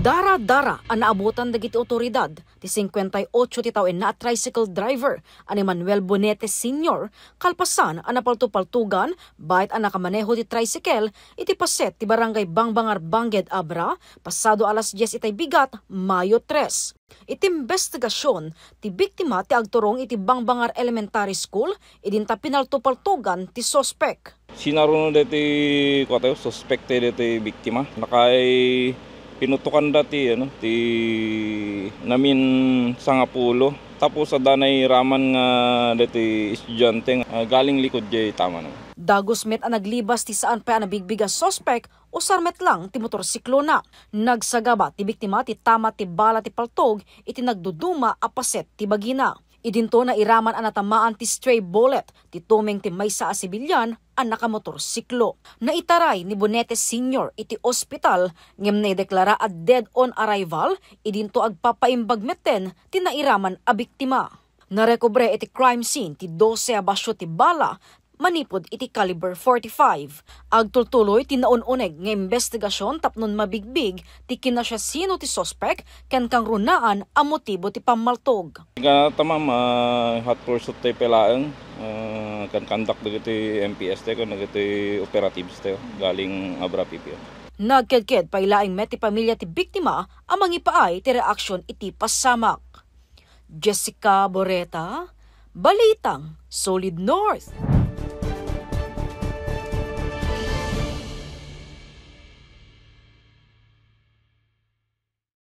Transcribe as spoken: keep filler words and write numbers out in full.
Dara-dara a naabutan dagiti otoridad ti singkuenta y otso ti tawenna a tricycle driver a ni Manuel Bonete Senior, kalpasan a napalto-paltogan bayat a nakamaneho ti tricycle iti paset ti Barangay Bangbangar Banged Abra, pasado alas dies itay bigat, Mayo tres. Iti imbestigasion, ti biktima ti agturong iti Bangbangar Elementary School, idinta pinalto-paltogan ti suspek. Sinaruno deti, kua tayo, suspek ti deti biktima. Nakay pinutukan dati, ano, ti namin sangapulo. Tapos adda nairaman nga deti estudiante nga galing likod jay tama na. Dagus met a naglibas ti saan pay a nabigbig a suspek, usar met lang ti motorsiklona. Nagsagaba ti biktima ti tama ti bala ti paltog iti nagduduma a paset ti bagina. Idinto nairaman a natamaan ti stray bullet ti tumeng ti maysa a sibilyan a nakamotorsiklo. Naitaray ni Bonete Senior iti ospital ngem naideklara a dead on arrival, idinto agpapaimbag metten ti nairaman a biktima. Narekobre iti crime scene ti dose a basio ti bala manipud iti caliber forty-five. Agtultuloy ti naun-uneg nga imbestigasion tapno mabigbig ti kinasiasino ti suspek ken kangrunaan a motibo ti pammaltog. Gana ta, ma'am, ah, hot pursuit tayo pay laeng, ah, kan conduct dagiti M P S tayo, kan dagiti operatives tayo, galing Abra P P O. Nagkedked pay laeng met ti pamilya ti biktima a mangipaay ti reaksion iti pasamak. Jessica Boreta, Balitang Solid North.